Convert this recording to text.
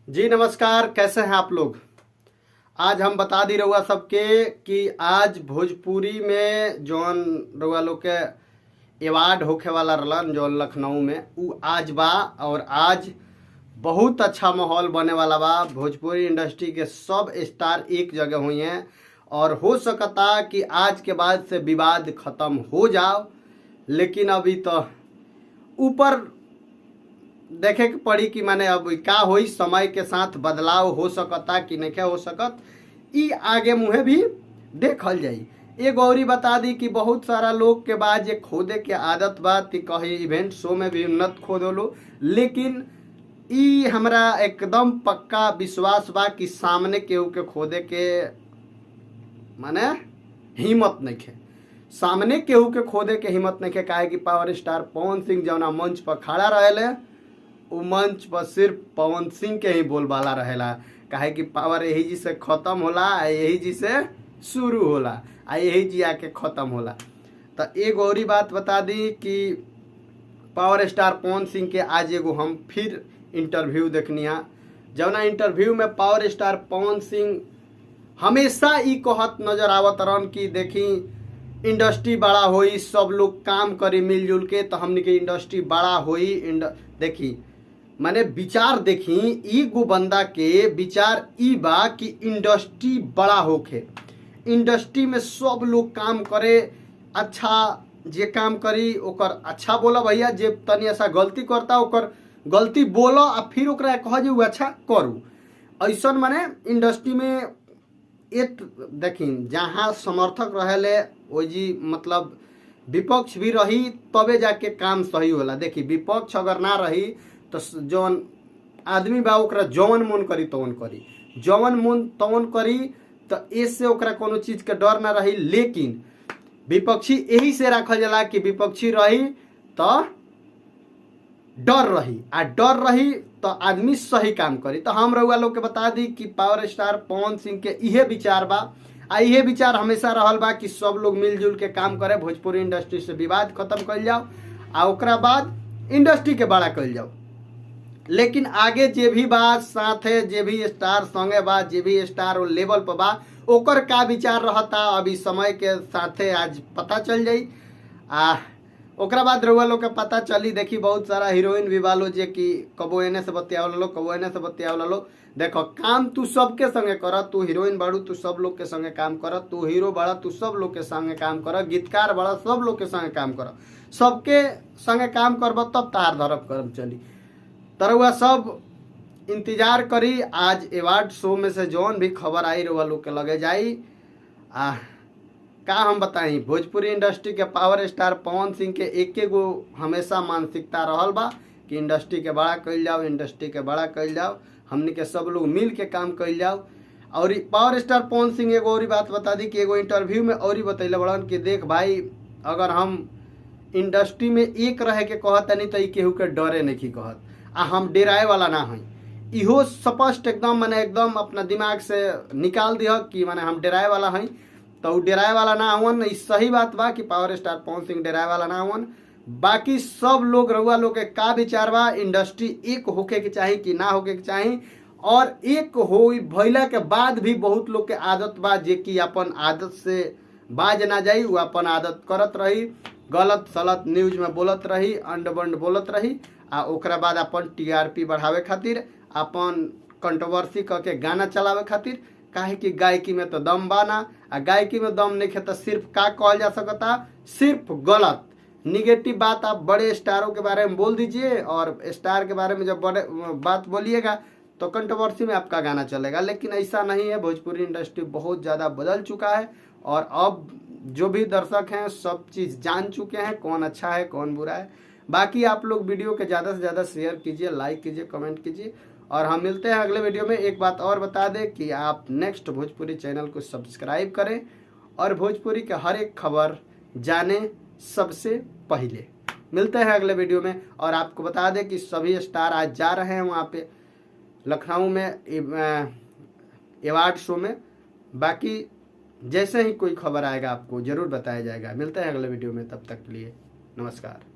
जी नमस्कार, कैसे हैं आप लोग। आज हम बता दी रउआ सबके कि आज भोजपुरी में जौन रउआ लोग के अवार्ड होखे वाला रहलन जौन लखनऊ में, उ आज बा और आज बहुत अच्छा माहौल बने वाला बा। भोजपुरी इंडस्ट्री के सब स्टार एक जगह हुई हैं और हो सकता कि आज के बाद से विवाद खत्म हो जाओ, लेकिन अभी तो ऊपर देखे के पड़ी कि माने अब का होई, समय के साथ बदलाव हो सकता कि नहीं हो सकत, ई आगे मुहे भी देखल जाई। एगो औरी बता दी कि बहुत सारा लोग के बाद जे खोदे के आदत बा ती कहीं इवेंट शो में भी नत खोदो, लेकिन ई हमरा एकदम पक्का विश्वास बा कि सामने केहू के खोदे के माने हिम्मत नहीं है, सामने केहू के खोदे के हिम्मत नहीं है। काहे कि पावर स्टार पवन सिंह जौना मंच पर खड़ा रहेले उ मंच पर सिर्फ पवन सिंह के ही बोलबाला रहेला। काहे कि पावर यही जी से खत्म होला आ यही जी से शुरू होला आ यही जी आके खत्म होला। तो एगो औरी बात बता दी कि पावर स्टार पवन सिंह के आज एगो हम फिर इंटरव्यू देखनिया, जौना इंटरव्यू में पावर स्टार पवन सिंह हमेशा ई कहत नजर आवत रहन कि देखी इंडस्ट्री बड़ा होई, सब लोग काम करी मिलजुल के तो हमनी के इंडस्ट्री बड़ा होई। देखी माने विचार देखी ई गो बंदा के विचार ई बा कि इंडस्ट्री बड़ा होखे, इंडस्ट्री में सब लोग काम करे, अच्छा जे काम करी ओकर अच्छा बोला भैया, जे तनी ऐसा गलती करता ओकर गलती बोलो आ फिर ओकरा कह जे उ अच्छा करू। ऐसन माने इंडस्ट्री में एक देखी जहाँ समर्थक रहेले ओइ जी मतलब विपक्ष भी रही तबे जाके काम सही होला। देखी विपक्ष अगर ना रही तो जौन आदमी बा ओकरा जौन मन करी तौन करी, जौन मन तौन करी, तो इससे ओकरा कोनो चीज के डर ना रही। लेकिन विपक्षी यही से रखल जाला कि विपक्षी रही तो डर रही आ डर रही तो आदमी सही काम करी। तो हम रउआ लोग के बता दी कि पावर स्टार पवन सिंह के इहे विचार बा आ इहे विचार हमेशा रहल बा कि सब लोग मिलजुल के काम करे, भोजपुरी इंडस्ट्री से विवाद खत्म कइल जाओ आ ओकरा बाद इंडस्ट्री के बड़ा कइल जाओ। लेकिन आगे जे भी बा साथे जे भी स्टार संगे बा, जे भी स्टार वो लेवल पर बा, ओकर का विचार रहता अभी समय के साथे आज पता चल जाई। आ ओकरा बाद रउआ लोग के पता चली। देखी बहुत सारा हीरोइन भी बालो जे कि कबो एने से बतियावला लोग, कबो एने से बतियावला लोग। देखो काम तू सबके संगे कर, तू हीरोइन बाड़ू तू सब लोग के संगे काम कर, तू हीरो बाड़ा तू सब लोग के संगे काम कर, गीतकार बाड़ा सब लोग के संगे काम कर, सबके संगे काम करब तब तार धरब करम चली। त रउआ सब इंतजार करी, आज अवार्ड शो में से जौन भी खबर आई रउआ लोग के लगे जाई। आ का हम बताई, भोजपुरी इंडस्ट्री के पावर स्टार पवन सिंह के एक गो हमेशा मानसिकता रहल बा कि इंडस्ट्री के बड़ा कइल जाओ, इंडस्ट्री के बड़ा कइल जाओ, हमनी के सब लोग मिल के काम कइल जाओ। और पावर स्टार पवन सिंह एगो और बात बता दी कि एगो इंटरव्यू में और बतैले बड़न कि देख भाई, अगर हम इंडस्ट्री में एक रहे के कहत नहीं तो ई केहू के डरे नहीं कहत आ हम डेराए वाला ना हई। इहो स्पष्ट एकदम माने एकदम अपना दिमाग से निकाल दिह कि माने हम डेराए वाला हई, तो उ डेराए वाला ना हवन। ई सही बात बा कि पावर स्टार पवन सिंह डेराए वाला ना हवन। बाकी सब लोग रउआ लोग के का विचार बा, इंडस्ट्री एक होके के चाही कि ना होके के चाही? और एक हो भइला के बाद भी बहुत लोग के आदत बा जे कि अपन आदत से बाज ना जाई, उ अपन आदत करत रही, गलत सलत न्यूज में बोलत रही, अंड बंड बोलत रही आ ओकरा बाद अपन टीआरपी बढ़ावे खातिर अपन कंट्रोवर्सी क के गाना चलावे खातिर। काहे कि गायकी में तो दम बा ना, आ गायकी में दम नहीं है तो सिर्फ का कहल जा सकता, सिर्फ गलत निगेटिव बात आप बड़े स्टारों के बारे में बोल दीजिए और स्टार के बारे में जब बड़े बात बोलिएगा तो कंट्रोवर्सी में आपका गाना चलेगा। लेकिन ऐसा नहीं है, भोजपुरी इंडस्ट्री बहुत ज़्यादा बदल चुका है और अब जो भी दर्शक हैं सब चीज़ जान चुके हैं कौन अच्छा है कौन बुरा है। बाकी आप लोग वीडियो के ज़्यादा से ज़्यादा शेयर कीजिए, लाइक कीजिए, कमेंट कीजिए और हम मिलते हैं अगले वीडियो में। एक बात और बता दें कि आप नेक्स्ट भोजपुरी चैनल को सब्सक्राइब करें और भोजपुरी के हर एक खबर जाने सबसे पहले। मिलते हैं अगले वीडियो में। और आपको बता दें कि सभी स्टार आज जा रहे हैं वहाँ पे लखनऊ में अवार्ड शो में। बाकी जैसे ही कोई खबर आएगा आपको ज़रूर बताया जाएगा। मिलते हैं अगले वीडियो में, तब तक के लिए नमस्कार।